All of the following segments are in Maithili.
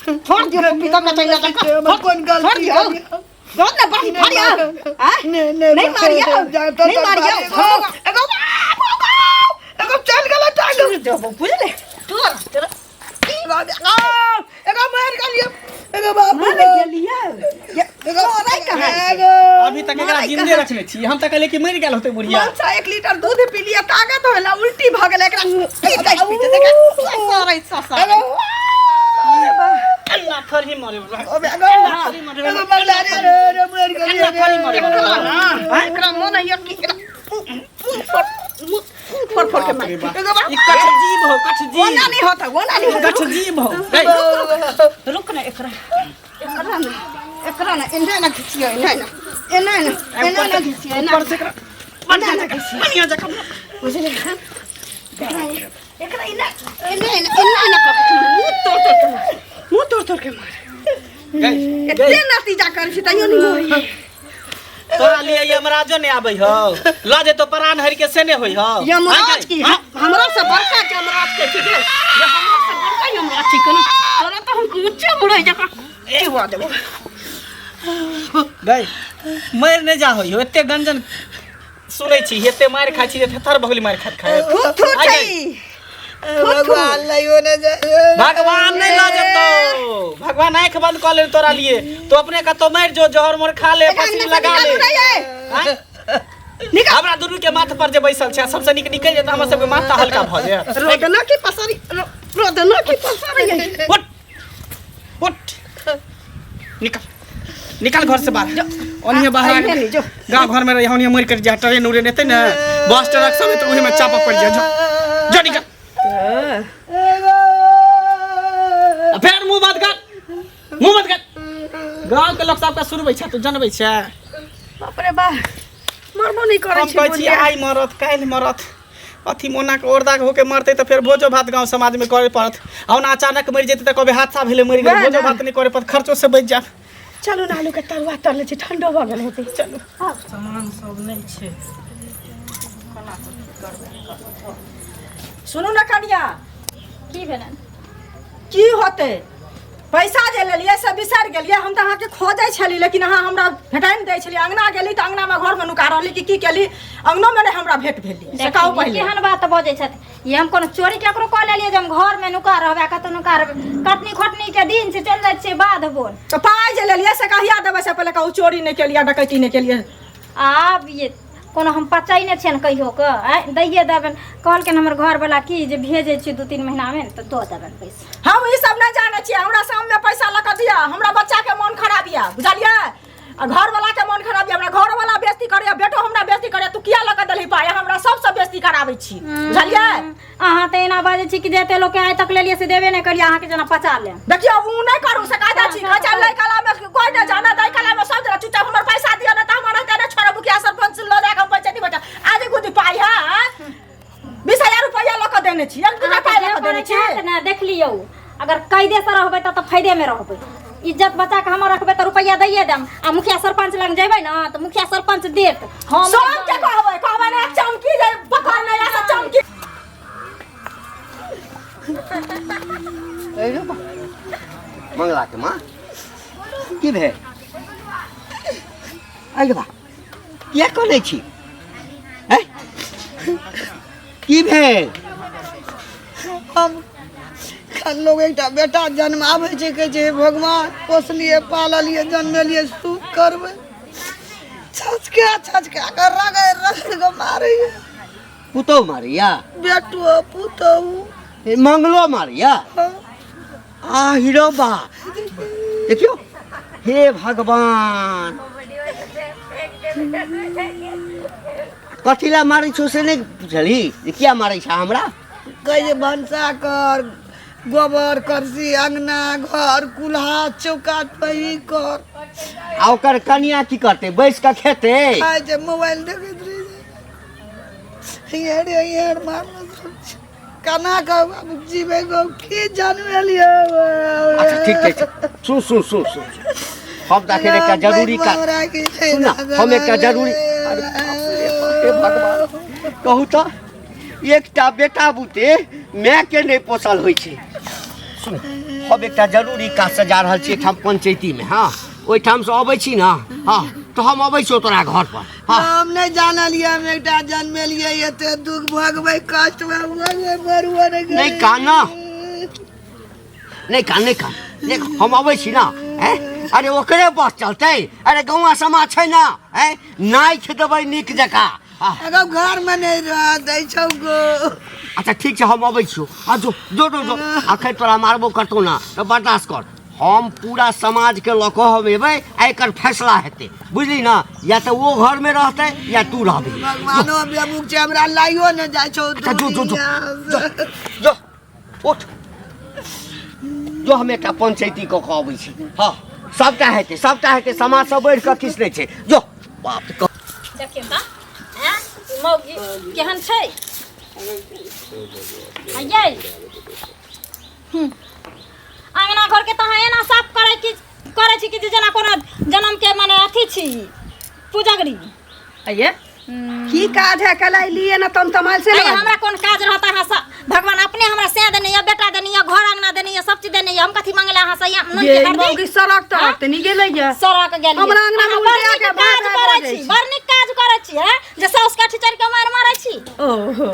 छोड़ दियो पपीता का चैला तक। हमर कोन छोड़ गलती दियो। है? छोड़ ना बड़ी मारियो हां? नहीं, नहीं, नहीं मारियो, नहीं मारियो। एगो एगो एगो चल गेलै टांग। छोड़ देबो, बुझले? तोरा तोरा एगो मार गेलियो एगो बाप। मार गेलियो एगो तोरा कहाँ छै? एगो अभी तक एकरा जिंदे रखने छी हम, तऽ कहलियै कि मरि गेल होतै बुढ़िया। मनसा 1 लीटर दूध पी लिया, ताकत होला, उल्टी भ गेलै एकरा। की कहै पीते देख ससरै ससरै। एगो अन्ना फरही मरे वाला। एगो एगो मरला रे रे रे, मर गेलियो रे। एकरा ना, एकरा मन होइया कि एकरा मुँह फोड़ फोड़ के मार। एगो बाप। ई कठ जीव हो, कठ जीव। ओना नहीं होता, ओना नहीं होता। कठ जीव हो। गई। रुक ना, एकरा एकरा ना, एकरा ना एना ना घिचियो, एना ना, एना ना, एना ना घिचियो, एना। ऊपर से एकरा एना ना घिचियो। बढ़िया जकाँ। बुझलियै? एकरा एकरा एना एना एना एना एना कऽ के मुँह तोड़ तोड़ के मार, मुँह तोड़ तोड़ के मार। गई। एते नतीजा करै छी तैयो नहि होइए। तोरा लिए यमराजो नहि आबै हौ, लऽ जेतो प्राण हरि के से नहि होइ हौ। यमराज की हमरा से बड़का यमराज के छी गे, जे हमरा से बड़का यमराज छी कोनो। तोरा तऽ हम ऊँचे मुड़ै जकाँ चिबा देबो। गई, मरि नहि जा होइ हौ। एते गंजन सुनै छी, एते मारि खाइ छी जे थेथर भऽ गेली मारि खाइत खाइत। थू थू आइ छै। गई। भगवान लइयो ने जाय। भगवान नहीं लऽ जेतौ, भगवान आँखि बंद कऽ ले तोरा लिए। तो अपने कतौ मरि जो, जहर मोर खा ले, फांसी लगा ले। आँय? हमरा दुनू के माथ पर जे बैसल छै, सबसे नीक निकलि जेतै, हमर सबके माथा हल्का भऽ जायत। रोदना की पसरी, रोदना की पसरी। उठ उठ, निकल निकल घर से बाहर। ओनिये बाहर आइए नहीं जो। गाँव घर में रही, ओनिये मर कर जा। ट्रेन उरेन एतै ने, बस ट्रक सब एतै, ओहिमे चापा पड़ि जा। जो जो, निकल। आ फेर मुंह बंद कर, मुंह बंद कर। गाँव के लोग सबके सुनबै छै, तू जनबै छै? बाप रे बा, मरबो नहीं करै हम छै कहै छी बुढ़िया। आइ मरत काल्हि मरत, अथी मोना के औरदा होके मरतै तऽ फेर भोजो भात गाँव समाज में करे पड़त। आ ओना अचानक मरि जेतै तऽ कहबै हादसा भेलै, मरि गेलै, वएह भोजो ने। भात नहि करे पड़त, खर्चो से बचि जायब। चलू ने, आलू के तरुआ तर लै छी, ठंडो भऽ गेल हेतै। चलू। सामान सब नहि छै, सुनू ने कनिया। की भेलनि? की होतै, पैसा जे लेलियै से बिसरि गेलियै। हम तऽ अहाँके खोजै छली, लेकिन अहाँ हमरा भेटाइ नहि दै छलियै। अङ्गना गेली तऽ अङ्गनामे घरमे नुका रहली कि की केली, अङ्गनोमे नहि हमरा भेट भेली, से कहू। देखी, पहिले केहन बात बजै छथि ये। हम कोनो चोरी केकरो कऽ लेलियै जे हम घरमे नुका रहबै आ कतौ नुका रहबै? कटनी खोटनी के दिन छै, चलि जाइ छियै बाध बोन। तऽ पाइ जे लेलियै से कहिया देबै, से पहिले कहू। चोरी नहि केलियै, डकैती नहि केलियै। आब ये कोनो हम पचैने छियनि कहियो कऽ? आँय, दैये देबनि कहलखिन हमर घरवला की जे भेजै छी 2-3 महीनामे तऽ दऽ देबनि पैसा। हम ई सब नहि जानै छियै, हमरा सामने पैसा लऽ कऽ दिअ। हमरा बच्चाके मोन खराब यऽ, बुझलियै? आ घरवला के मोन खराब यऽ। हमरा घरवला बेइज्जती करैया, बेटो हमरा बेइज्जती करैया, तू किया लऽ कऽ देलही पाइ, हमरा सबसँ बेइज्जती कराबै छी, बुझलियै? अहाँ तऽ एना बाजै छी कि जते लोकके आइ तक लेलियै से देबे नहि करियै, अहाँके जेना पचा लेब। देखियौ, उ नहि करू से कायदा छी। कहै छै लै कला में कोई नहि जाना, दै कला में सब जना। चुपचाप हमर पैसा दिअ, नहि तऽ हमर रहते नहि छोड़ब। मुखिया सरपंच लऽ जाके हम पंचायती बैठा आज गुदी पाइ है। 20,000 रुपैआ लऽ कऽ देने छी, एक दूटा पाइ लऽ कऽ देने छी। ने देख लियौ, अगर कैदेसँ रहबै तऽ फायदेमे रहबै। इज्जत बचा के हमर रखबै तऽ रुपैआ दैये देम, आ मुखिया सरपंच लग जेबै ने तऽ मुखिया सरपंच देत। हम सबके कहबै, कहबै ने चमकी जे पकड़ने या से चमकी। मंगला के माँ, की भेल? अरे बा, किया कनै छी? हैं? की भेल? हम लोग एकटा बेटा जन्माबै छै, कहै छै हे भगवान, पोसलियै पाललियै जन्मेलियै, सुख करबै। छचका छचका कऽ रगड़ि रगड़ि कऽ मारैया। पुतहु मारैया? बेटो पुतहु। हे, मंगलो मारैया? आ हीरो बा, देखियौ, हे भगवान, कथी लए मारै छौ से नहि बुझलही जे किया मारै छै हमरा? कहै छै भनसा कर, गोबर करसी, अङ्गना घर, कुल्हा चौका तही कर। आ ओकर कनिया की करतै, बैस कऽ खेतै? खाइ छै, मोबाइल देखैत रहै छै। हेर हेर मारल सब छै। केना कऽ आब जीबै गो, की जन्मेलियै? अच्छा ठीक छै, ठीक। सुन सुन सुन सुन, हम तऽ एखन एकटा जरूरी काज, सुन ने, हम एकटा जरूरी, अरे बाप रे बाप, हे भगवान, कहू तऽ एकटा बेटा बुते मायके नहि पोसल होइ छै। सुन हम एकटा जरूरी काजसँ जा रहल छी एहिठाम पंचायतीमे हँ ओहिठामसँ अबै छी ने हँ तऽ हम अबै छियौ तोरा घर पर हँ हम नहि जानलियै हम एकटा जन्मेलियै एते दुख भोगबै कष्ट भोगबै मरुआ नहि नहि कान नहि कान नहि कान देख हम अबै छी ने ऐं अरे ओकरे बस चलतै अरे गौआ समाज छै ने ऐं नाइख देबै नीक जकाँ आ, एगो घर में नहीं रह दै छौ गो अच्छा ठीक छै हम अबै छियौ आ जो जो जो जो अखन तोरा मारबो करतौ ने तऽ बर्दाश्त कर हम पूरा समाजके लऽ कऽ हम एबै आ एकर फैसला हेतै बुझली ने या तऽ ओ घरमे रहतै या तू रहबही भगवानो बेमुख छै हमरा लाइयो ने जाइ छौ अच्छा, जो, जो, जो। दुनिया से। जो उठ जो हम एकटा पंचायती कऽ कऽ अबै छी हँ सबटा हेतै सबटा हेतै समाज से बढ़ि कऽ किछु नहि छै जो बाप रे, देखियौ तऽ आँय ई मौगी केहन छै आ यै अंगना घर के तऽ अहाँ एना साफ करै की करै छी कि जे जेना कोनो जनम के माने अथी छी पुजगरी आइए की काज है कल अइलिए ना तम तमाल से अरे ना हमरा कोन काज रहत अहाँ से भगवान अपने हमरा से देने या बेटा देने या घर अंगना देने या सब चीज देने या हम कथी मांगले अहाँ से या नून ये के हरदी मौगी सड़क तरक ते नहीं गेलै ये सड़क गेलियै हमरा अंगना में अहाँ बड़ उल्टा नीक के काज भात करै बजै छी बड़ नीक काज करै छी हैं जे साउस काठी चढ़ि के मार मारै छी ओहो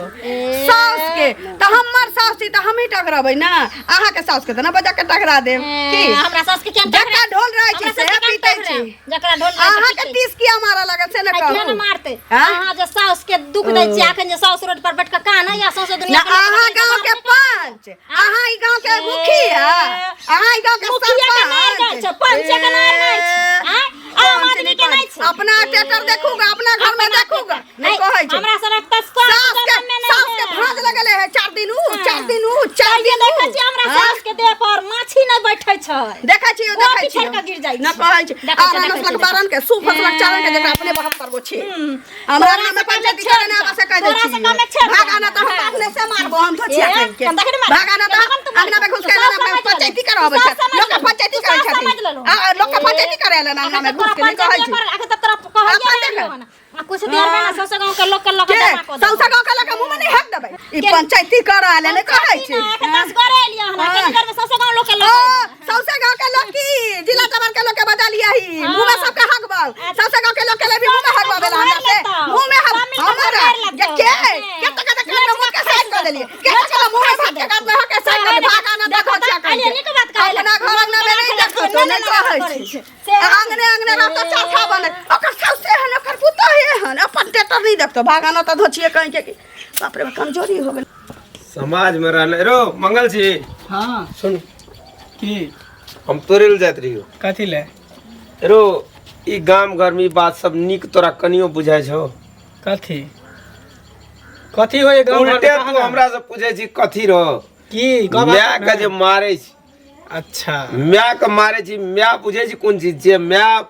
साउस के तऽ हमर साउस छी तऽ हमही टकराबै ना अहाँके साउस के तऽ ना बजा के टकरा देब की ए, हमरा साउस के केहन जकरा ढोल रहै छी हमरा से साउस के केहन पीटै टकराएब? छी जकरा ढोल रहै छै अहाँके पीटै तीस किया मारऽ लागल से ने छी। किया ने कहू मारतै हाँ? अहाँ जे साउस के दुख दै छी अखन जे साउस रोड पर बैठ के कान या सौंसे ना दुनिया के लोक अहाँ देखै छै, गाँव के पंच अहाँ ई गाँव के मुखिया अहाँ ई गाँव के मुखिया के नार गाय सरपंच छै पंच के नार गाय छै आँय? आम पंच आदमी के नहि छै अपना ट्रैक्टर देखूगा अपना घर में देखूगा नहीं कहै छै हमरा सड़क तऽ सास सास के जनम में नहि सास के है। भांज लगले है चार दिन ऊ चार दिन ऊ चार तैयो दिन ऊ देखै छियै हमरा हाँ? सास के देह पर माछी नहि बैठै छै देखै छियै ओ देखै पिछड़ छियै कऽ गिर जाइ ना छै। कहै छै देखै छियै, आरा देखै नस्लक छियै। बारन के सूप फसलक चारण के जकरा अपने बहत्तर गो छी हमरा तोरा नाम में से कमे पंचायती छेड़ करे ना छौ। से कह दै तोरा से छी कमे छेड़ छौ। भागा ना तऽ हम अपने से मारबो हम तो छिया ए, कहि के हम देखने मार। भागा ना तऽ तखन तू मार। अंगना में घुस के तू ना सब समझ पंचायती लेलहो। कराबै तू छै सब समझ लोक के लेलहो। पंचायती तू करै सब समझ छथिन लेलहो। आ लोक के पंचायती करे ला अंगना में घुस के नहीं कहै छी अखन तऽ तोरा कहैये अपन नहि देख। एलियौ हन। आ कुछ देर में ना सौंसे गाँव के लोग के लऽ के कऽ जमा कऽ देबौ। सौसा गाँव के लड़का मुँह में नहीं हक देबै ई के? पंचायती करा ले नहीं कहै छी एखन दस गोरे एलियै हन। हाँ। कनी देर में सौंसे गाँव लोग के लऽ ओ कऽ सौसे गाँव के लोग की जिला जबर के लोग के बजा लिया ही मुंह में सबके हक बाल सौसे गाँव के लोग के लेबी मुंह में हक बाबेला हमरा से मुंह में हक हमरा ये के के तक तक के मुंह के साइड कर देलिए के तक के मुंह में भाग के काट में हक के साइड कर भागा ना देखो क्या अरे नीक बात कहै अपना घर अंगना में नहीं देखो तो नहीं कहै छी अंगने अंगने रहतो चरखा बने ओकर साउसे हन ओकर पुतोह हन अपन टेटर नहीं देखतो भागा ना तो धोछिए कहीं के कि बाप रे कमजोरी हो गेल समाज में रहने रो मंगल जी हाँ सुन की हम तोरे ले जाइत रहियो कथी ले रो ई गाम घर में ई बात सब नीक तोरा कनियो बुझाइ छौ कथी कथी होय गाँव घर में उल्टे कहाँ तू ना? हमरा से पूछै छी कथी रो की गप माय के जे मारै छी अच्छा माय के मारै छी माय बुझै छी कोन चीज छियै माय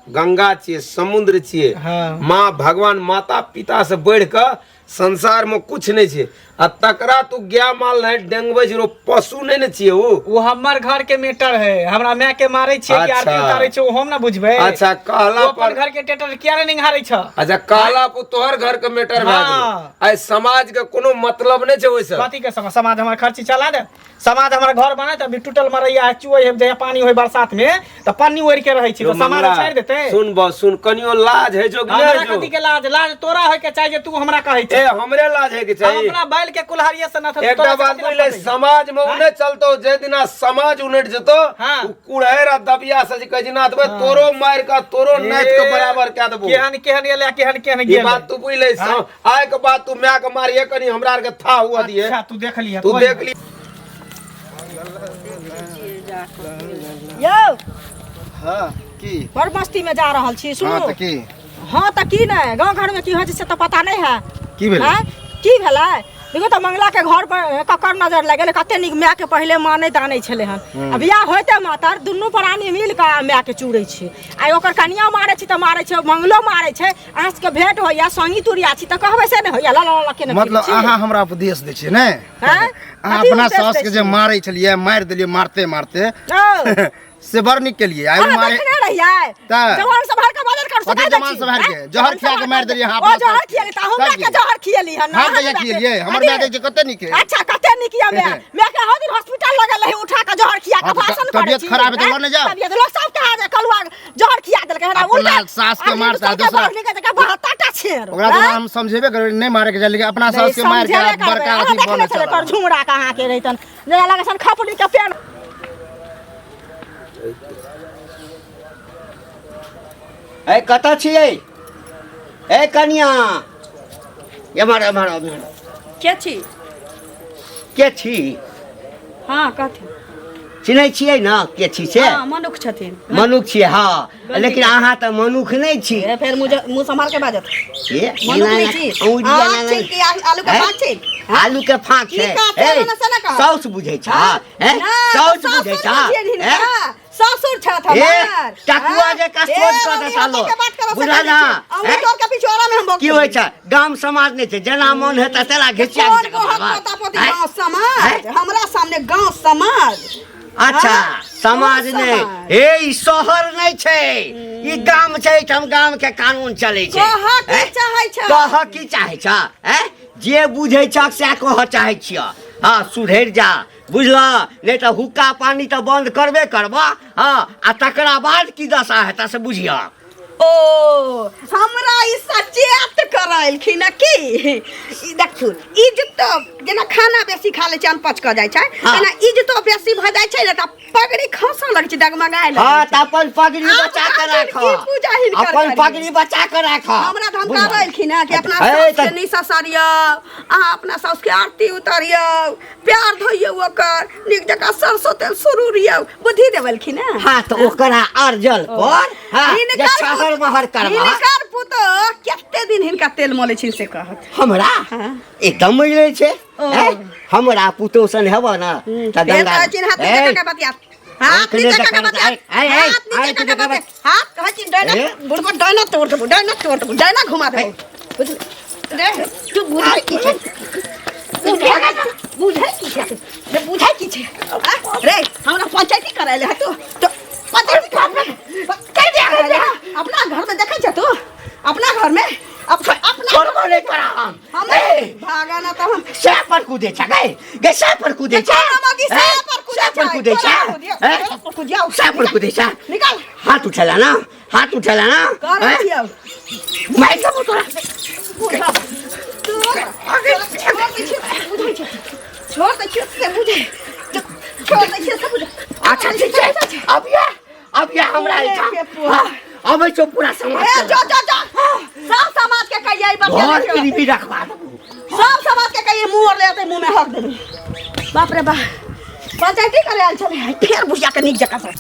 गंगा छियै समुद्र छियै हाँ। माँ भगवान माता पिता से बढ़ि कऽ संसार में कुछ नहीं छै आ तकरा तू गाय माल नहीं डेंगबै छी रो पशु नहीं ने छियै ओ वो हमर घर के मैटर है हमरा माय के मारे छियै कि आरती अच्छा। उतारे छियै ओ हम ना बुझबै अच्छा कहला तू अपन पर घर के टेटर किया ने निहारै छ अच्छा कहला पर तोहर घर के मैटर भए हाँ। गेलै आइ समाज के कोनो मतलब नहीं छै ओहिसँ कथी के समाज समाज हमर खर्ची चला दे समाज हमर घर बनाए अभी टूटल मरैया है चुए है जहिया पानी होय बरसात में तऽ पन्नी ओढ़ के रहै छी यो तऽ समाज मंगला, छाड़ि देतै सुन बस सुन कनियो लाज है जो कि हमरा नहीं जो कथी के लाज लाज तोरा होय के चाही जे तू हमरा कहै ए छी हमरे लाज है के हम चाही अपना बैल के कुल्हाड़िए से न एकटा बात बुझले समाज में उने चलतो जे दिना समाज उनट जतो हाँ। उ कुड़हर आ दबिया से जे कहै छी नाथ भाई तोरो मार के तोरो नाथ के बराबर कए देबो केहन केहन एलै केहन केहन ई गेलै बात तू बुझले आय के बाद तू माय के मारिए कनी हमरा आर के था हुआ दिए अच्छा तू देख लिह तू देख ली यौ हाँ की बड़ मस्ती में जा रहल छी सुनू हाँ तऽ की हाँ तऽ की नहि गाँव घर में की होइ छै से तऽ पता नहि है की भेलै? आँय? की भेलै देखो तऽ मंगला के घर पर ककर नजर लागि गेलै कते नीक माय के पहिले मानै तानै छलै हन आ बियाह होइते मातर दुनू प्राणी मिल कऽ माय के चूरै छै आइ ओकर कनिया मारै छै तऽ मारै छै मंगलो मारै छै अहाँ सबके भेंट होइया संगी तुरिया छी तऽ कहबै से नहि होइया ला ला ला केने फिरै मतलब छी अहाँ हमरा उपदेश दै छियै ने आँय? अहाँ कथी अपना उपदेश सास दै के जे छी? मारै छलियै मारि देलियै मारते मारते ओ, से बड़ नीक केलिए आइ अहाँ मारे देखने रहियै तऽ। जवान सम्हार के बाजल कर कथी जवान सम्हार के? जहर खिया के मारि देलियै अहाँ ओ अपना जहर सासके। खियेली तऽ हमरा तब के की? जहर खियेली हन हम कहिया खियेलियै हमर माय कहै छै कते नीक है अच्छा कते नीक यऽ माय माय के हर दिन हॉस्पिटल लगल रही उठा के जहर खिया के हाँ, तऽ भाषण करै तबियत छी खराब है तऽ लऽ ने जाउ। तबियत लोक सब कहा जे कलुआ जहर खिया देलकै हन अपना उल्टा सास के मारता, दोसरा- बहत्तरटा छेर ओकरा तऽ हम समझेबे करबै नहि मारे के चाही लेकिन अपना सास के मारि के आ बड़का अथी देखने बनै छलै कर झुमरा के अहाँके रहितन जेना लगै छन खपड़ी के पेड़ ए कतऽ छियै ए कनिया एम्हर एम्हर एम्हर के छी के छी हँ कहथिन चिन्है छियै ने के छी से हँ मनुख छथिन मनुख छियै हँ लेकिन अहाँ तऽ मनुख नहि छी ए, फेर मुँह मुँह सम्हार के बाजत ए, मनुख एना- नहि छी औंगली आँख एना छी कि आलू के हैं? फाँक छी आलू के फाँक की छै कहत ए, से ना कह। साउस बुझै छ हाँ? हैं? नहि, साउस तऽ बुझै सासुर छ बुझियनि हिनका। हैं? सासुर छथि ए, हमर टकुआ हाँ? जकाँ ए, सोच कऽ रवि, देता हाथी लोक। के बात करऽ से बुझल कहै ना? छी। अहुँ हैं? तोड़ के पिछुआरा में हम भोग की होइ छै गाम समाज नहि छै जेना मन हेतै तेना घिचिया कोन घिचिया कऽ गोहक बात। पोता पोती हैं? गाँव समाज हैं? हमरा सामने गाँव समाज अच्छा हाँ? समाज कोन नहि समाज? हे ई शहर नहि छै ई गाम छै एहिठाम गाम के कानून चलै छै कहऽ की हैं? चाहै छह? कहऽ की चाहै छ हैं? जे बुझै छह सएह कहऽ चाहै छियह हँ सुधरि जा बुझलह नहि तऽ हुक्का पानी तऽ बन्द करबे करबह हँ आ तकरा बाद की दशा हेतह से बुझियह ओ हमरा ई सचेत करलखिन हँ की ई देखथुन ई जतो जेना खाना बेसी खा लै छै अनपच कऽ जाइ छै हाँ। तेना ई जतो बेसी भऽ जाइ छै ने तऽ पगड़ी खसऽ लगै छै डगमगाए लगै हँ छै तऽ अपन पगड़ी आब बचा कऽ कहथिन राख की पूजा हिनकर अपन करियै। पगड़ी बचा कऽ राख हमरा धमकाबलखिन हँ कि अपना हे, साउसके तऽ- नहि ससरियौ अहाँ अपना साउसके आरती उतारियौ प्यार धोइयौ ओकर नीक जकाँ सरसो तेल सुरूरियौ बुद्धि देबलखिन हँ हाँ तऽ ओकरा अर्जल पर हाँ जे हिनकर छहर महर करबा हिनकर पुतोह कते दिन हिनका तेल मलै छिन से कहत हमरा हाँ। एकदम मिलै छै ओ। हैं? हमरा पुतोह सन हेबऽ ने तऽ फेर गंगा कहै छिन हाथ नीचे ए, कऽ के बतिया हाथ आँख नीचे नहि कऽ के देखाबै बतिया छै। आइ, आइ, हाथ नीचे आइ, कऽ के आइ, बतिया हाथ कहै छिन डैना ए? बुढ़बा डैना तोड़ देबो डैना तोड़ देबो डैना घुमा देबो बुझल रे तू बुझै की छै बुझै की छै रे बुझै की छै आ? रे हमरा पंचायती करायले है तू तो पंचायती करायले करायले है? अपना घर में देखै छै तू अपना घर में अपना छोड़बो नहि तोरा हम हम ए, भागा ना तऽ हम सै पर कूदे छै गै गै सै पर कूदे छै कोना मगी सै हैं? पर कूदै सै पर छै, कूदे छै कोना कूदियौ, हैं? कोना पर कूदियौ। सै पर कूदे छै निकाल हाथ उठेला ना हाथ उठेला ना करै हैं? छियौ मारि देबौ तोरा छोड़ दै छियौ से बुझै छोड़ दै छियौ से बुझै अच्छा ठीक छै अब ये अब ये हमरा एहिठाम हाँ, अबै छौ पूरा समाज ए के जो जो जो सब समाज के कहियै ई बात घर गरीबी रखवा देबौ सब समाज के कहियै मुंह और ले अतै मुंह में हक देबै बाप रे बाप पंचायती करे आयल छलै फेर बुझिया के नीक जकाँ से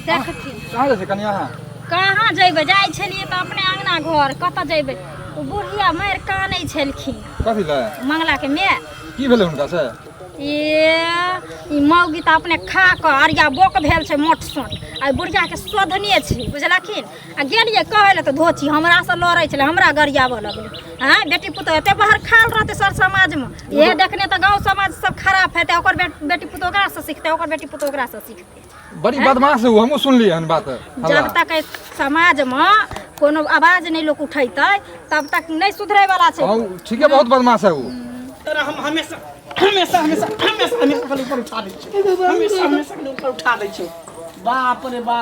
देखथिन कहाँ जाइ छै कनिया अहाँ कहाँ जयबै जाइ छलियै तऽ अपने अङ्गना घर कतऽ जयबै ओ बुढ़िया मारि कानै छलखिन कथी लए मंगलाके माय की भेलै हुनका से ए ई मौगी तऽ अपने खा कऽ अरिया बोक भेल छै मोट सोट आ ई बुढ़ियाके शोधने छै बुझलखिन आ गेलियै कहै लए तऽ धोची हमरासँ लड़ै छलै हमरा गरियाबऽ लगलै आँय बेटी पुतोह एते बाहर खाल रहतै सर समाजमे इएह देखने तऽ गाँव समाज सब खराब हेतै ओकर बेटी पुतोह ओकरासँ सिखतै ओकर बेटी पुतोह ओकरासँ सिखतै बड़ी बदमाश है उ हमहूँ सुनलियै हन बात हल्ला जब तक एहि समाजमे कोनो आवाज नहि लोक उठेतै तब तक नहि सुधरै वाला छै हाँ उ ठीके बहुत बदमाश है उ तोरा हम हमेशा हमेशा हमेशा हमेशा हमेशा खाली ऊपर उठा दै छियौ हमेशा हमेशा खाली ऊपर उठा दै छियौ बाप रे बा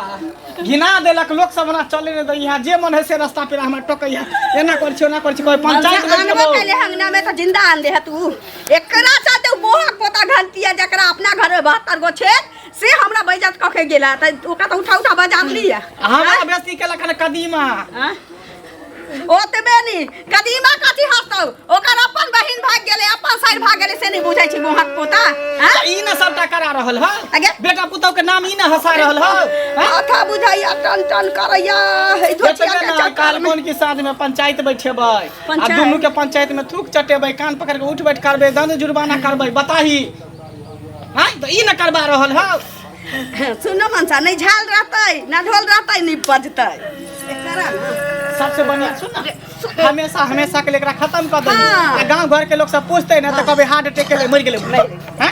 घिना देलक लोक सब हमरा चले नहि दैया जे मन है से रास्ता पे हमरा टोकैया एना कर छियौ ओना कर छियौ कोई पंचायत आनबो बैठबो कैले अंगना में तो जिंदा आन दे है तू एकरा चलते मोहक पोता घंटिया जकरा अपना घर में 72 गो छे से हमरा बेइज्जत कऽ के गेला त ओकरा तऽ उठा उठा बजा लिया हमरा बेइज्जती केलक हन कदीमा आँ? ओतबे नी कदीमा कथी हंसतौ ओकर अपन बहिन भाग गेलै अपन साइड भाग गेलै से नहीं बुझै छै मोहक पोता आँ? तऽ ई ने सबटा करा रहल ह अगे। बेटा पुतहु के नाम ई ने हंसा रहल ह माथा बुझाइया टन टन करैया हे धोतिया एतबे के ना चक्कर काल में कोन की साँझ में पंचायत बैठेबै आ पंचायत? दुनू के पंचायत में थूक चटेबै कान पकड़ के उठ बैठ करबै दंड जुर्माना करबै बताही आँय तऽ ई ने करबा रहल ह सुनो मनसा नहीं झाल रहतै ना ढोल रहतै नहीं बजतै एकरा ना सबसे बढ़िया सुन ना, हमेशा हमेशा के लिए एकरा खत्म कर दही। आ गांव घर के लोग सब पूछते ना त कभी हार्ट अटैक के लिए मर गेलै। हैं?